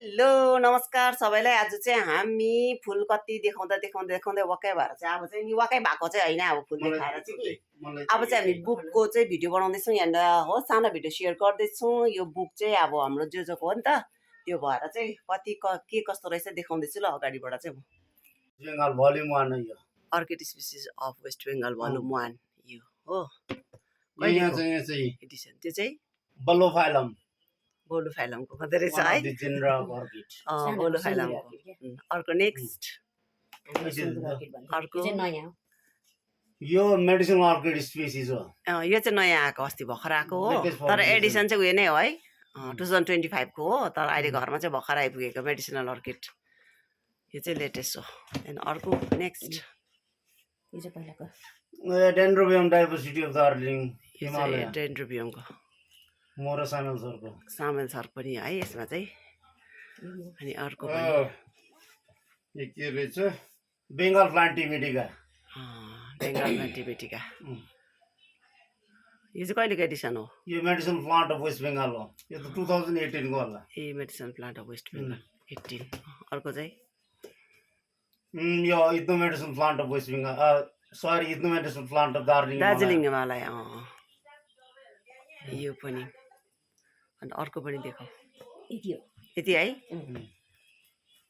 Hello नमस्कार सबैलाई। आज चाहिँ हामी फुल कति देखाउँदै वाक्कै भएर चाहिँ अब चाहिँ नि वाक्कै भएको चाहिँ होइन। अब फुल देखाएर चाहिँ कि अब चाहिँ हामी बुकको चाहिँ भिडियो बनाउँदैछौँ यहाँनिर हो, सानो भिडियो सेयर गर्दैछौँ। यो बुक चाहिँ अब हाम्रो जोजोको हो नि त, त्यो भएर चाहिँ कति के कस्तो रहेछ देखाउँदैछु ल अगाडिबाट चाहिँ। बेङ्गाल भोल्युम 1 यो orchid species of West Bengal volume 1 यो हो। यहाँ चाहिँ एडिसन त्यो चाहिँ बलोफाइलम बोलोफाइलमको मात्रै रहेछ है। बोलोफाइलमको। अर्को नेक्स्ट अर्को यो मेडिसिनल अर्किड स्पिसिस हो। यो चाहिँ नयाँ आएको, अस्ति भर्खर आएको हो, तर एडिसन चाहिँ उयो नै हो है, 2025 को हो। तर अहिले घरमा चाहिँ भर्खर आइपुगेको मेडिसिनल अर्किड, यो चाहिँ लेटेस्ट हो। एन्ड अर्को नेक्स्ट यो चाहिँ पहिलाको डेन्ड्रोबियम डाइभर्सिटी अफ दार्जिलिङ हिमालय डेन्ड्रोबियमको मोरा सामेल सरको सामेल सर पनि है यसमा चाहिँ। अनि अर्को पनि यो के रहेछ, बेङ्गाल प्लान्ट टिबेटिका। बेङ्गाल प्लान्ट टिबेटिका यो चाहिँ कहिलेको एडिसन हो? यो medicinal plant of West Bengal हो। यो त 2018 को होला। A medicinal plant of West Bengal 18। अर्को चाहिँ यो ethno medicinal plant of West Bengal, sorry ethno medicinal plant of Darjeeling Himalaya. यो पनि। अनि अर्को पनि देखाऊ। यति है,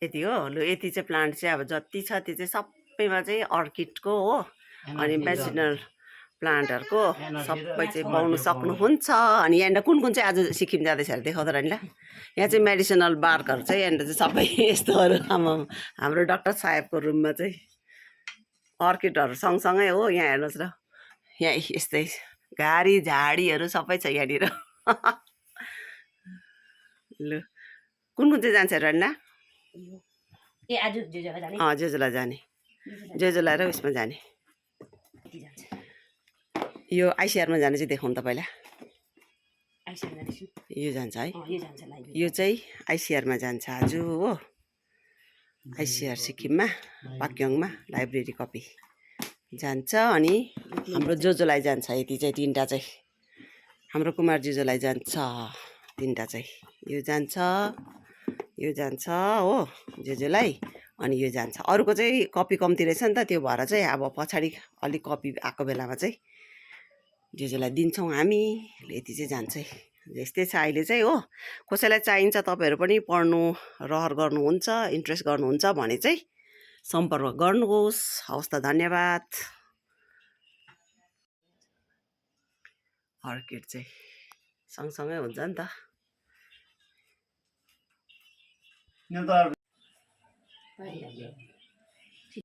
यति हो। लु यति चाहिँ प्लान्ट चाहिँ अब जति छ त्यो चाहिँ सबैमा चाहिँ अर्किडको हो। अनि मेडिसिनल प्लान्टहरूको सबै चाहिँ पाउनु सक्नुहुन्छ। अनि यहाँनिर कुन कुन चाहिँ आज सिक्किम जाँदैछ अरे देखाउँदा नि ल। यहाँ चाहिँ मेडिसिनल बार्कहरू चाहिँ यहाँनिर चाहिँ सबै यस्तोहरू हाम्रो डाक्टर साहेबको रुममा चाहिँ अर्किडहरू सँगसँगै हो। यहाँ हेर्नुहोस् र, यहाँ यस्तै घारी झाडीहरू सबै छ यहाँनिर। लु कुन कुन चाहिँ जान्छ रन्ना? जेजुलाई जाने, जेजुलाई र उयसमा जाने। यो आइसिआरमा जाने चाहिँ देखाउनु त पहिला। यो जान्छ है, यो चाहिँ आइसिआरमा जान्छ आज हो। आइसिआर सिक्किममा पाक्योङमा लाइब्रेरी कपी जान्छ। अनि हाम्रो जोजोलाई जान्छ यति चाहिँ, तिनवटा चाहिँ हाम्रो कुमार जोजोलाई जान्छ तिनवटा चाहिँ। यो जान्छ, यो जान्छ हो जोजोलाई। अनि यो जान्छ। अरूको चाहिँ कपी कम्ती रहेछ नि त, त्यो भएर चाहिँ अब पछाडि अलिक कपी आएको बेलामा चाहिँ जोजोलाई दिन्छौँ हामी। यति चाहिँ जान्छ है। यस्तै छ अहिले चाहिँ हो। कसैलाई चाहिन्छ तपाईँहरू पनि पढ्नु रहर गर्नुहुन्छ, इन्ट्रेस्ट गर्नुहुन्छ भने चाहिँ सम्पर्क गर्नुहोस्। हवस् त, धन्यवाद। अर्किड चाहिँ सँगसँगै हुन्छ नि त।